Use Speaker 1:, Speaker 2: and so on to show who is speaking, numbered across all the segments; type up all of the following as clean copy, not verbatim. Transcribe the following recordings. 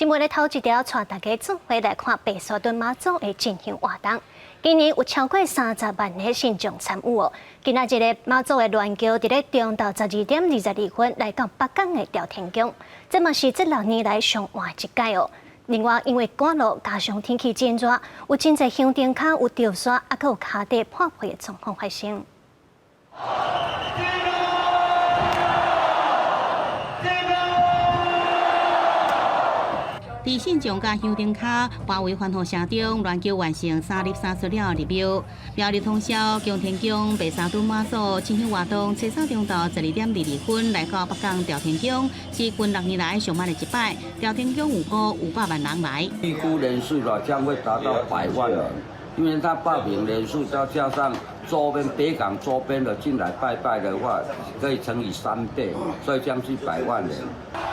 Speaker 1: 新聞的頭一條，帶大家做伙來看白沙屯媽祖的進香活動。今年有超過30萬个信眾參與哦。今仔日的媽祖的鑾轎，佇咧中晝12點22分來到北港的朝天宮，這嘛是這6年來上晚一屆哦。另外，因為趕路加上天氣真熱，有真濟香燈跤有著沙，抑閣有跤底破皮的狀況發生。
Speaker 2: 佇信眾佮香燈跤包圍歡呼聲中，鑾轎完成三入三出了後入廟。廟日通宵，供天宮白沙屯媽祖進香活動，初三中晝12點22分來到北港朝天宮，是近6年來上晚的一擺。朝天宮預估500萬人來。
Speaker 3: 預估人數的將會達到百萬人，因為他報名人數再加上周邊北港周邊的進來拜拜的話，可以乘以3倍，所以將近百萬人。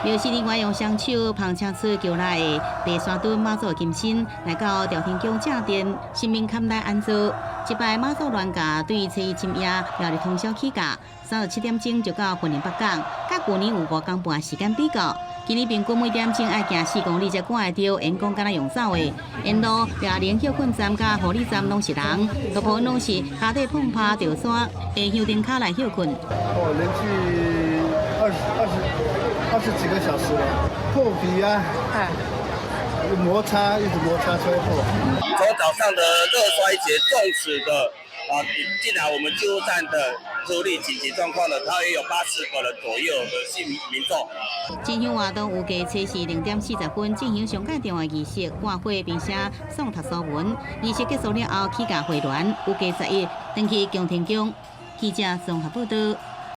Speaker 2: 廟司人員用雙手捧車出轎內的白沙屯媽祖金身，來到朝天宮正殿，神明龛內安坐。這擺媽祖鑾駕對初一深夜廟日通宵起駕，37點鐘就到雲林北港，佮舊年有5工半時間比較。今年平均每點鐘愛行4公里才趕會著，緣講敢若用走的。沿路掠龍歇睏站佮護理站攏是人，大部分攏是跤底碰拍著沙，下香燈跤來歇睏。
Speaker 4: 哦，連續20幾個小時了，破皮啊，摩擦一直摩擦吹破。
Speaker 5: 從早上的熱衰竭、中暑的啊，進來我們救護站的處理緊急狀況的，他也有80個人左右的市民眾。
Speaker 2: 進香活動預計初四0點40分進行上蓋重要儀式，掛火並寫誦讀書文。儀式結束了後，起駕回鑾，預計11轉去供天宮。記者綜合報道。